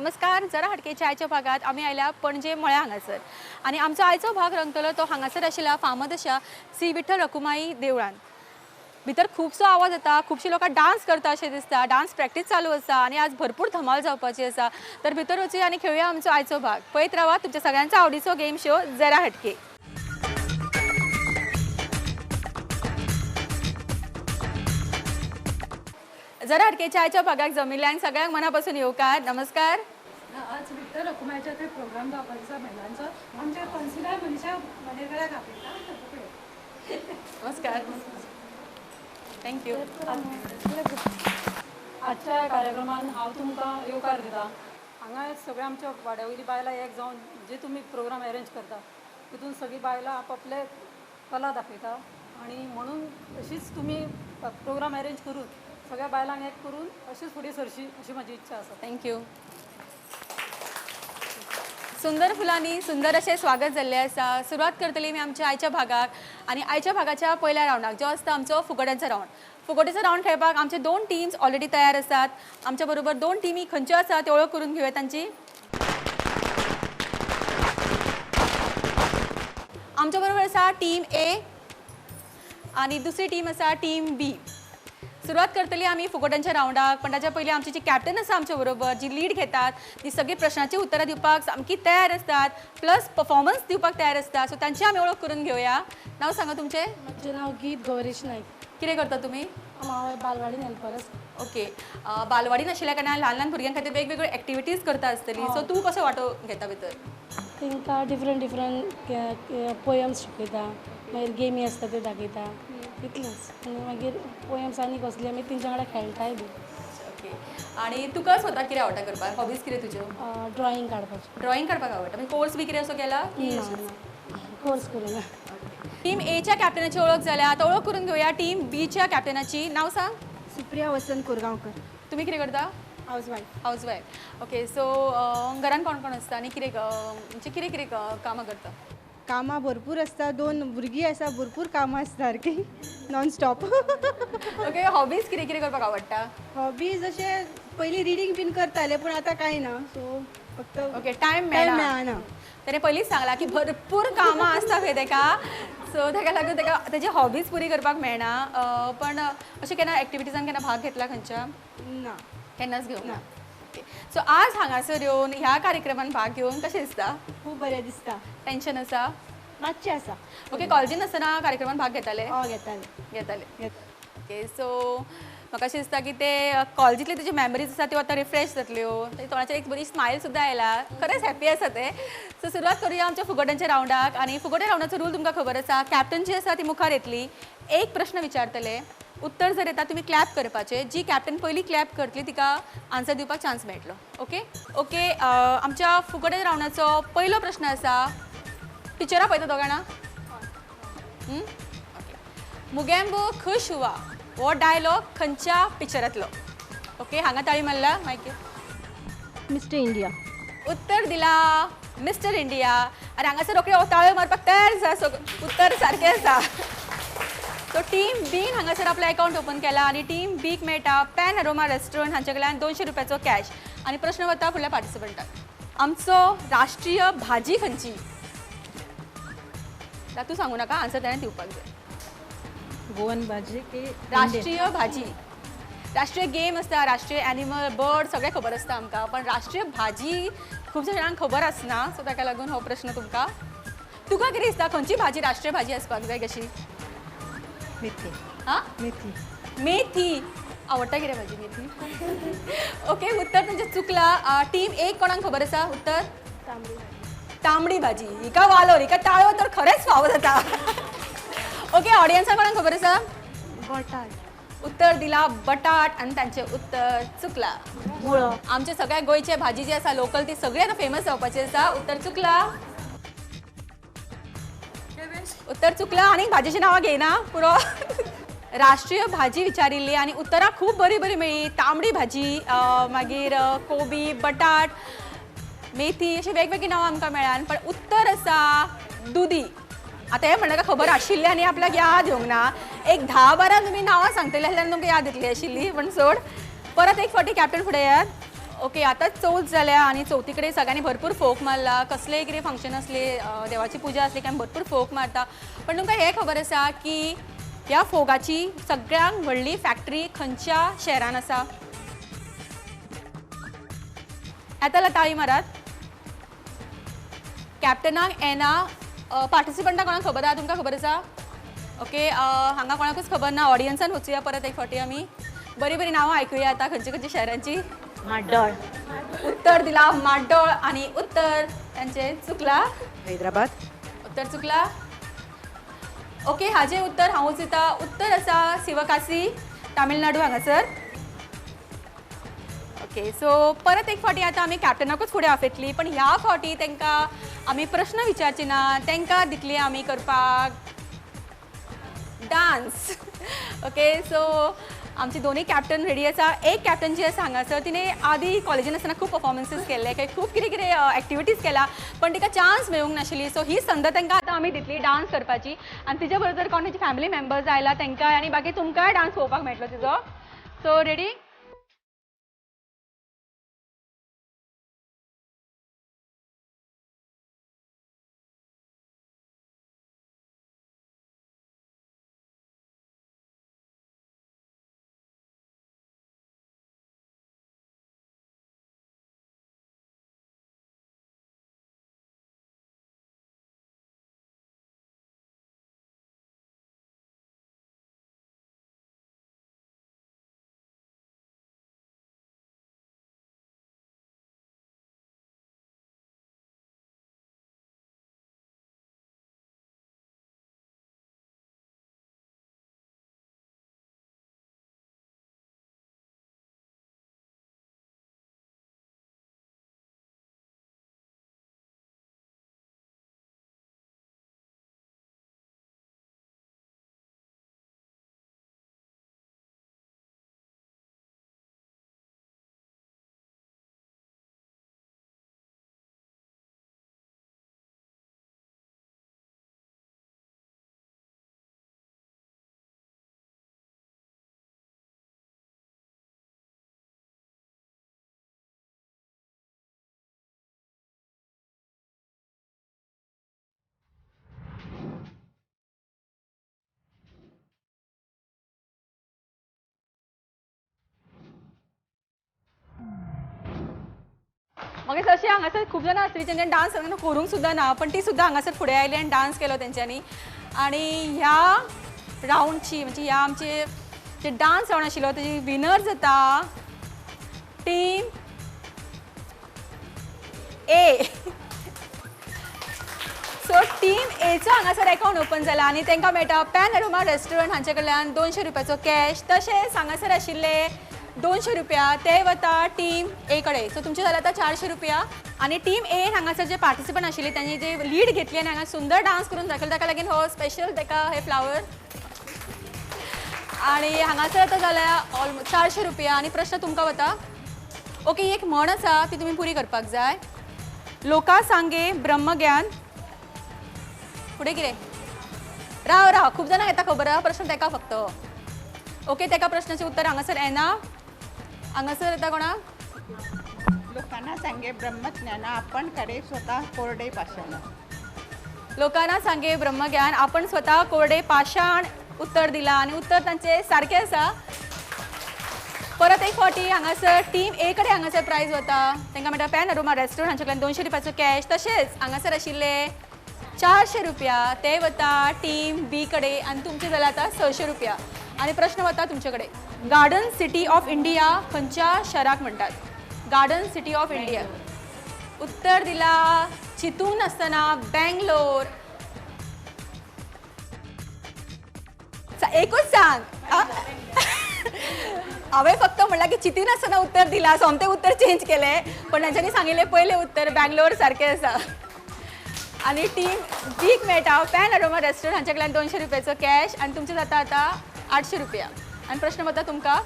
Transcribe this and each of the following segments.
नमस्कार. जरा हटकेच्या आयच्या भागात आमी आयल्या पणजे मळ्या हांगासर आनी आमचो आयचो भाग रंगतलो तो हांगासर आशिल्ल्या फामद अशा श्री विठ्ठल रखुमाई देवळान. भितर खुबसो आवाज येता, खुबशी लोकां डान्स करता अशें दिसता, डान्स प्रॅक्टीस चालू आसा आनी आज भरपूर धमाल जावपाची आसा. तर भितर वचूया आनी खेळुया आमचो आयचो भाग. पळयत रावा तुमच्या सगळ्यांचा आवडीचो गेम शो जरा हटके. जरा हटकेच्या आयच्या भागाक जमिल्ल्यान सगळ्यांक मनापासून येवकार. नमस्कार. आज विठ्ठल रखुमाईच्या थंय प्रोग्राम जावपाचो आसा महिलांचो. आमच्या कॉन्सिलर मनीषा मनेरकराक आपयता. नमस्कार. Thank you. आजच्या कार्यक्रमान हांव तुमकां येवकार दिता. हांगा सगळ्या आमच्या वाड्या वयली बायलां एक जावन जे तुमी प्रोग्राम अरेंज करता तितून सगळीं बायलां आपआपले कला दाखयता आनी म्हणून अशीच तुमी प्रोग्राम अरेंज करून सगळ्या बायलांक एक करून अशीच फुडें सरशी अशी म्हाजी इच्छा आसा. Thank you. सुंदर फुलांनी सुंदर अशें स्वागत जाल्लें आसा. सुरवात करतली मी आमच्या आयच्या भागाक आनी आयच्या भागाच्या पयल्या रावंडाक जो आसता आमचो फुगड्यांचो रावंड. फुगड्याचो रावंड खेळपाक आमचे दोन टिम्स ऑलरेडी तयार आसात. आमच्या बरोबर दोन टिमी खंयच्यो आसा त्यो वळख करून घेवया तांची. आमच्या बरोबर आसा टीम ए आनी दुसरी टीम आसा टीम बी. सुरवात करतली आमी फुगोट्यांच्या रावंडाक, पण ताच्या पयलीं आमची जी कॅप्टन आसा आमच्या बरोबर, जी लीड घेतात, ती सगळी प्रश्नाची उत्तरां दिवपाक सामकी तयार आसतात, प्लस परफॉर्मन्स दिवपाक तयार आसता. सो तांची आमी वळख करून घेवया. नांव सांगा तुमचें. म्हजें नांव गीत गौरीश नायक. कितें करता तुमी? हांव बालवाडीन हेल्पर आसा. ओके. बालवाडीन आशिल्ल्या कारणान ल्हान ल्हान भुरग्यां खातीर वेगवेगळ्यो एक्टिविटीज करता आसतली. सो तूं कसो वांटो घेता भितर? तांकां डिफरंट डिफरंट पोयम्स शिकयता, मागीर गेमी आसता त्यो दाखयता, इतलेंच. आनी मागीर पोयम्स आनी कसले मागीर तेंच्या वांगडा खेळटाय बी. ओके. आनी तुका स्वता कितें आवडटा करपाक? हॉबीज कितें तुज्यो? ड्रॉइंग काडपाचें. ड्रॉइंग काडपाक आवडटा. मागीर कोर्स बी कितें असो केला? कोर्स करूं ना. टीम एच्या कॅप्टनाची वळख जाल्या. आतां वळख करून घेवया टीम बीच्या कॅप्टनाची. नांव सांग. सुप्रिया वसंत कोरगांवकर. तुमी कितें करता? हावजवायफ. हावजवायफ. ओके. सो घरान कोण कोण आसता आनी कितें म्हणजे कितें कितें कामां करता? कामां भरपूर आसता. दोन भुरगीं आसा, भरपूर कामां आसता सारकीं नॉनस्टॉप. ओके. हॉबीज कितें कितें करपाक आवडटा? हॉबीज अशें पयलीं रिडींग बीन करतालें, पूण आतां कांय ना. सो फक्त ओके टायम मेळना. ताणें पयलींच सांगलां की भरपूर कामां आसता खंय ताका. सो ताका लागून ताका ताजी हॉबीज पुरी करपाक मेळना. पण अशें केन्ना एक्टिविटीजान केन्ना भाग घेतला खंयच्या? ना, केन्नाच घेवंक ना. ओके. सो आज हांगासर येवन ह्या कार्यक्रमान भाग घेवन कशें दिसता? खूब बरें दिसता. टेन्शन आसा? मातशें आसा. ओके. कॉलेजीन आसतना कार्यक्रमान भाग घेताले? हय, घेताले. घेताले. ओके. सो म्हाका अशें दिसता की ते कॉलेजींतले तुजे मेमरीज आसा त्यो आतां रिफ्रेश जातल्यो. तोंडाचेर एक बरी स्मायल सुद्दां आयला. खरेंच हॅपी आसा ते. सो सुरवात करुया आमच्या फुगोट्यांच्या रावंडाक. आनी फुगोट्या रावंडाचो रूल तुमकां खबर आसा. कॅप्टन जी आसा ती मुखार येतली, एक प्रश्न विचारतले, उत्तर जर येता तुमी क्लॅप करपाचें. जी कॅप्टन पयली क्लॅप करतली तिका आन्सर दिवपाक चान्स मेळटलो. ओके. ओके. आमच्या फुगोट्या रावंडाचो पयलो प्रश्न आसा. टिचरां पळयता दोगां? ओके. मुगेम्बो खुश हुआ हो डायलॉग खंयच्या पिक्चरांतलो? ओके. हांगा ताळी मारला मायकी. Mister India. उत्तर दिला मिस्टर इंडिया. आनी हांगासर रोखडे ताळयो मारपाक तयार आसा. उत्तर सारकें आसा. सो टीम बीन हांगासर आपलो अकावंट ओपन केला आनी टीम बीक मेळटा पॅन अरोमा रेस्टॉरंट हांचे कडल्यान 200 रुपयाचो कॅश. आनी प्रश्न वता फुडल्या पार्टिसिपंटाक. आमचो राष्ट्रीय भाजी खंयची? तूं सांगू नाका, आन्सर ताणें दिवपाक जाय. गोवन भाजी की राष्ट्रीय भाजी? राष्ट्रीय गेम आसता, राष्ट्रीय एनिमल, बर्ड सगळें खबर आसता आमकां, पण राष्ट्रीय भाजी खुबश्या जाणांक खबर आसना. सो ताका लागून हो प्रश्न तुमकां. तुका कितें दिसता खंयची भाजी राष्ट्रीय भाजी आसपाक जाय? कशी? मेथी. हां, मेथी. मेथी आवडटा कितें भाजी? मेथी. ओके. उत्तर तुमचें चुकलां. टीम एक कोणाक खबर आसा उत्तर? तांबडी. तांबडी भाजी. हिका वालोर, हिका ताळयो तर खरेंच फावो जाता. ओके. ऑडियन्साक कोणाक खबर आसा? बटाट. उत्तर दिला बटाट आनी तांचें उत्तर चुकलां. मुळो. आमचे सगळ्या गोंयचे भाजी जी आसा लोकल ती सगळी आतां फेमस जावपाची आसा. उत्तर चुकलां. उत्तर चुकलां. आनी भाजयेचीं नांवां घेयना पुरो. राष्ट्रीय भाजी विचारिल्ली आनी उत्तरां खूब बरी बरी मेळ्ळी. तांबडी भाजी, मागीर कोबी, बटाट, मेथी अशी वेगवेगळीं नांवां आमकां मेळ्ळ्यान, पण उत्तर आसा दुदी. आतां हें म्हणल्यार खबर आशिल्लें आनी आपल्याक याद येवंक ना. एक 10-12 तुमी नांवां सांगतलीं जाल्यार तुमकां याद येतली आशिल्ली, पण सोड. परत एक फावटी कॅप्टन फुडें येयात. ओके आतां चवथ जाल्या आनी चवथी कडेन सगळ्यांनी भरपूर फोक मारला. कसलेय कितें फंक्शन असले, देवाची पुजा आसली की आमी भरपूर फोक मारता. पण तुमकां हें खबर आसा की ह्या फोगाची सगळ्यांत व्हडली फॅक्टरी खंयच्या शहरान आसा? येता ताळी मारात. कॅप्टनाक येना, पार्टिसिपंटाक कोणाक खबर आसा? तुमकां खबर आसा? ओके, हांगा कोणाकूच खबर ना. ऑडियन्सान वचुया परत एक फावटी आमी. बरी बरी नांवां आयकुया आतां खंयचे खंयच्या शहरांची. माड्डोळ. उत्तर दिला माड्डोळ आनी उत्तर तांचें चुकला. हैदराबाद. उत्तर चुकला. ओके, हाजें उत्तर हांवूच दिता. उत्तर आसा शिवकाशी, तामिळनाडू हांगासर. ओके, सो परत एक फावटी आतां आमी कॅप्टनाकूच फुडें आपयतली, पण ह्या फावटी तांकां आमी प्रश्न विचारची ना, तांकां दितली आमी करपाक डांस. ओके, सो आमची दोनूय कॅप्टन रेडी आसा. एक कॅप्टन जी आसा हांगासर, तिणें आदी कॉलेजीन आसतना खूब पफॉर्मन्सीस केल्ले, काय खूब कितें कितें एक्टिविटीज केला, पण तिका चान्स मेळूंक नाशिल्ली. सो ही संद तांकां आतां आमी दितली डांस करपाची. आनी तिच्या बरोबर कोण तांची फॅमिली मेंबर्स आयला तांकां आनी बाकी तुमकांय डांस पळोवपाक मेळटलो तिजो. So ready? मागीर तशें हांगासर खूब जाणां आसतलीं जेंच्यांनी डांस करूंक सुद्दां ना, पण ती सुद्दां हांगासर फुडें आयली आनी डांस केलो तेंच्यांनी. आनी ह्या रावंडची म्हणजे ह्या आमचे जे डांस रावंड आशिल्लो तेजी विनर जाता टीम ए. सो टीम एचो हांगासर अकावंट ओपन जाला आनी तांकां मेळटा पॅन अरोमा रेस्टॉरंट हांचे कडल्यान 200 रुपयाचो कॅश. तशेंच हांगासर आशिल्ले 200 रुपया ते वता टीम ए कडेन. सो तुमचे जाल्यार आतां 400 रुपया. आनी टीम ए हांगासर जे पार्टिसिपंट आशिल्ले तांणी जे लीड घेतली आनी हांगा सुंदर डांस करून दाखयलो, ताका लागून हो स्पेशल ताका हे फ्लावर. आनी हांगासर आतां जाल्या ऑलमोस्ट 400 रुपया. आनी प्रश्न तुमकां वता. ओके, एक म्हण आसा ती तुमी पुरी करपाक जाय. लोका सांगे ब्रह्मज्ञान. फुडें कितें? राव राव, खूब जाणांक येता खबर आहा, प्रश्न ताका फक्त. ओके, ताका प्रश्नाचें उत्तर हांगासर येना. हांगासर येता कोणाक? लोकांना सांगे ब्रह्मज्ञान आपण करे स्वतः कोरडे पाषाण. लोकांना सांगे ब्रह्मज्ञान आपण स्वतः कोरडे पाषाण उत्तर दिला आनी उत्तर तांचें सारकें आसा. परत एक फावटी हांगासर टीम ए कडेन हांगासर प्रायज वता. तांकां मेळटा पॅन अरोमा रेस्टॉरंट हांचे कडल्यान 200 रुपयाचो कॅश. तशेंच हांगासर आशिल्ले 400 रुपया ते वता टीम बी कडेन आनी तुमचें जाल्यार आतां 600 रुपया. आनी प्रश्न वता तुमचे कडेन. गार्डन सिटी ऑफ इंडिया खंयच्या शहराक म्हणटात? Garden city of India. उत्तर दिला चिंतून आसतना बेंगलोर. एकूच सांग, हांवें फक्त म्हणलां की चिंतीन आसतना उत्तर दिला, सोमतें उत्तर चेंज केलें, पण तांच्यांनी सांगिल्लें पयलें उत्तर बेंगलोर सारकें आसा. आनी टीम बीक मेळटा पॅन अरोमा रेस्टॉरंट हांचे कडल्यान 200 रुपयाचो कॅश आनी तुमचें जाता आतां 800 रुपया. आनी प्रश्न वता तुमकां,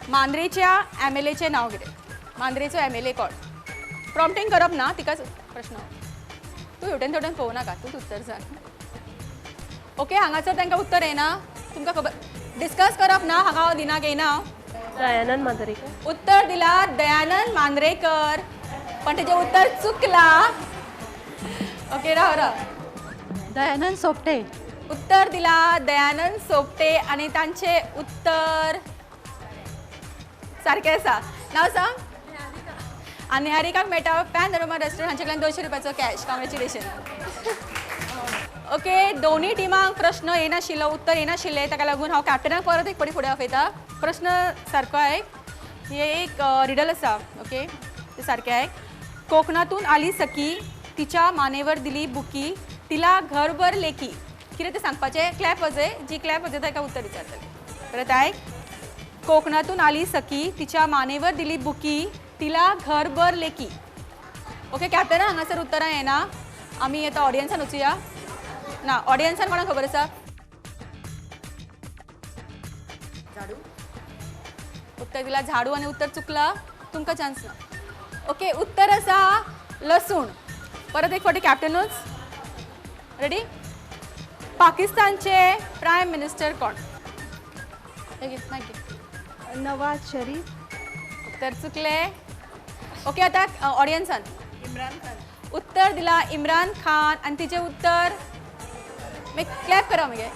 मांद्रेच्या MLAचें नांव कितें? मांद्रेचो MLA कोण? प्रॉम्प्टिंग करप ना, तिकाच प्रश्न. तूं हेवटेन तेवटेन पळोवं नाका, तूंच उत्तर सांग. ओके, हांगासर तांकां उत्तर येना, तुमकां खबर डिस्कस करप ना, हांगा हांव दिना घेयना. दयानंद मांद्रेकर. उत्तर दिला दयानंद मांद्रेकर, पण तेजें उत्तर चुकला. ओके, राव राव. दयानंद सोपटे. उत्तर दिला दयानंद सोपटे आणि तांचे उत्तर सारकें आसा. नांव सांग. आनी निहारिकाक मेळटा पॅनोरमा रेस्टॉरंट हांचे कडल्यान 200 रुपयाचो कॅश. कॉंग्रेच्युलेशन. ओके, दोन्ही टिमांक प्रश्न येनाशिल्लो, उत्तर येनाशिल्लें, ताका लागून हांव कॅप्टनाक परत एक फावटी फुडें आपयता. प्रश्न सारको आयक. हे एक रिडल आसा. ओके, ते सारकें आयक. कोकणातून आली सखी, तिच्या मानेवर दिली बुकी, तिला घरभर लेखी. कितें तें सांगपाचें? क्लॅप वाजय, जी क्लॅप वाजयता ताका उत्तर विचारतलें. परत आयक. कोकणातून आली सखी, तिच्या मानेवर दिली बुकी, तिला घरभर लेखी. ओके, कॅप्टना हांगासर उत्तरां येना. आमी आतां ऑडियन्सान वचुया. ना, ऑडियन्सान कोणाक खबर आसा? झाडू. उत्तर दिला झाडू आनी उत्तर चुकला. तुमकां चान्स ना. ओके, उत्तर आसा लसूण. परत एक फावटी कॅप्टनूच. रेडी? पाकिस्तानचे प्रायम मिनिस्टर कोण? मागीर नवाज शरीफ. उत्तर चुकले. ओके, आतां ऑडियन्सान. इम्रान खान. उत्तर दिला इम्रान खान आनी तिचें उत्तर मागीर क्लॅप करा मगे.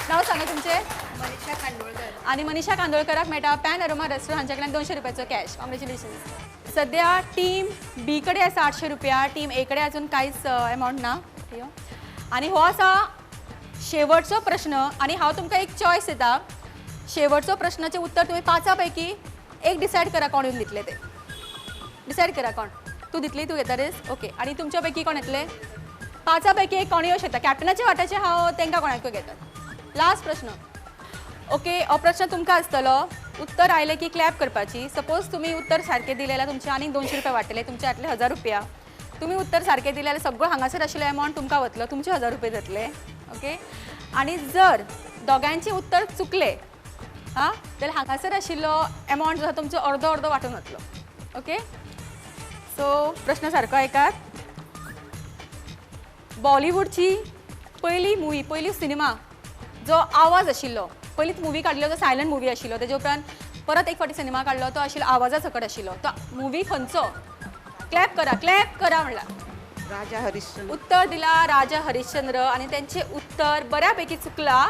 नांव सांगा तुमचें. मनीषा खांडोळकर. आनी मनीषा कांदोळकराक मेळटा पॅन अरोमा रेस्टॉरंट हांच्या कडल्यान 200 रुपयाचो कॅश. कॉंग्रेच्युलेशन. सद्या टीम बी कडेन आसा 800 रुपया, टीम ए कडेन अजून कांयच एमावंट ना. आनी हो आसा शेवटचो प्रश्न आनी हांव तुमकां एक चॉयस दिता. शेवटचो प्रश्नाचें उत्तर तुमी 5 पैकी एक डिसायड करा कोण येवन दितले ते. डिसायड करा कोण. तूं दितली? तूं घेता रेस? ओके, आनी तुमच्या पैकी कोण येतले? 5 पैकी एक कोण येवं शकता. कॅप्टनाच्या वाट्याचें हांव तांकां कोणाकूय घेता. लास्ट प्रश्न. ओके, हो प्रश्न तुमकां आसतलो. उत्तर आयलें की क्लॅप करपाची. सपोज तुमी उत्तर सारकें दिलें जाल्यार तुमचे आनीक 200 रुपया वाडटले, तुमचे जातले 1000 रुपया. तुमी उत्तर सारकें दिलें जाल्यार सगळो हांगासर आशिल्लो एमावंट तुमकां वतलो, तुमचे 1000 रुपया जातले. ओके, आनी जर दोगांयचें उत्तर चुकलें आं जाल्यार हांगासर आशिल्लो एमावंट जो आसा तुमचो अर्दो अर्दो वांटून वतलो. ओके, सो प्रश्न सारको आयकात. बॉलिवूडची पयली मुवी, पयली सिनेमा जो आवाज आशिल्लो, पयलीच मुवी काडलो तो सायलंट मुवी आशिल्लो, तेजे उपरांत परत एक फावटी सिनेमा काडलो तो आशिल्लो आवाजा सकट आशिल्लो, तो मुवी खंयचो? क्लॅप करा, क्लॅप करा म्हणला. राजा हरिश्चंद्र. उत्तर दिला राजा हरिश्चंद्र आनी तेंचें उत्तर बऱ्यापैकी चुकला.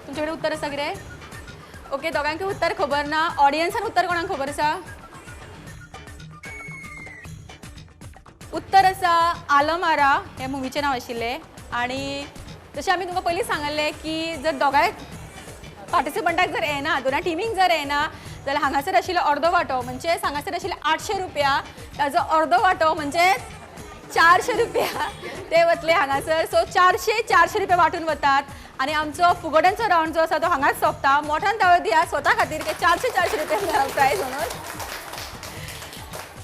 तुमचे कडेन उत्तर आसा कितें? ओके, दोगांकूय उत्तर खबर ना. ऑडियन्सान उत्तर कोणाक खबर आसा? उत्तर आसा आलमारा हे मुवीचें नांव आशिल्लें. आनी जशें आमी तुमकां पयलीं सांगल्लें की जर दोगांय पार्टिसिपंटाक जर येना, दोनाय टिमींक जर येना जाल्यार हांगासर आशिल्लो अर्दो वांटो म्हणजे हांगासर आशिल्ले 800 रुपया, ताजो अर्दो वांटो म्हणजे 400 रुपया ते वतले हांगासर. सो 400 रुपया वांटून वतात आनी आमचो फुगोट्यांचो रावंड जो आसा तो हांगाच सोंपता. मोठ्यान ताळो दिया स्वता खातीर की 400 रुपया प्रायज म्हणून.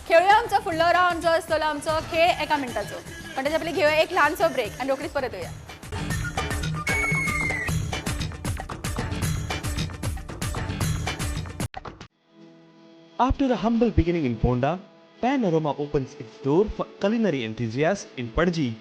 खेळुया आमचो फुडलो रावंड जो आसतलो आमचो खेळ एका मिनटाचो. पण तेच्या पयलीं घेवया एक ल्हानसो ब्रेक आनी रोखडीच परत येवया. After a humble beginning in Ponda, Panorama opens its door for culinary enthusiasts in Panaji.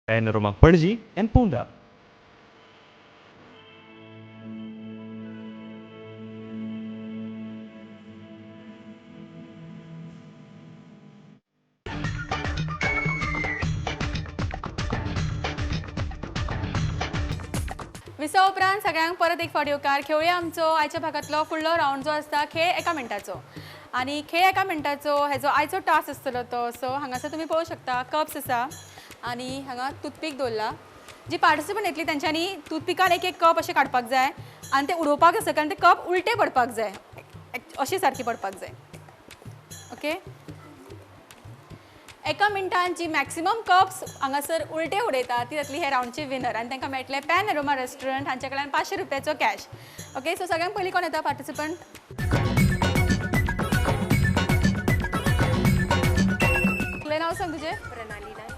Panorama Panaji and Ponda. विसा उपरांत सगळ्यांक परत एक फावट येवकार. खेळुया आमचो आयच्या भागांतलो फुडलो रावंड जो आसता खेळ एका मिनटाचो. आनी खेळ एका मिनटाचो हेजो आयचो टास्क आसतलो तो सो हांगासर तुमी पळोवंक शकता कप्स आसा आनी हांगा टूथपीक दवरला. जी पार्टिसिपंट येतली तेंच्यांनी टूथपिकान एक एक कप अशें काडपाक जाय आनी ते उडोवपाक आसा कारण ते कप उलटे पडपाक जाय, अशें सारकें पडपाक जाय. ओके, एका मिनटान जी मॅक्सिमम कप्स हांगासर उलटे उडयता ती जातली हे रावंडची विनर आनी तांकां मेळटले पॅन अरोमा रेस्टॉरंट हांच्या कडल्यान 500 रुपयाचो कॅश. ओके, सो सगळ्यांत पयलीं कोण येता पार्टिसिपंट? तुलें नांव सांग तुजें. प्रणाली नायक.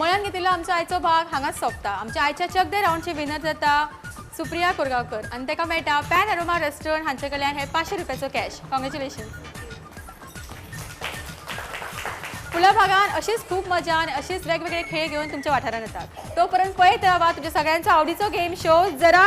मळ्यान घेतिल्लो आमचो आयचो भाग हांगाच सोंपता. आमच्या आयच्या चक दे रावंडचे विनर जाता सुप्रिया कोरगांवकर आनी ताका मेळटा पॅन अरोमा रेस्टॉरंट हांचे कडल्यान हे 500 रुपयाचो कॅश. कॉंग्रेच्युलेशन. फुडल्या भागान अशीच खूब मजा आनी अशीच वेगवेगळे खेळ घेवन तुमच्या वाठारांत येतात. तोपर्यंत पळयत रावा तुमच्या सगळ्यांचो आवडीचो गेम शो जरा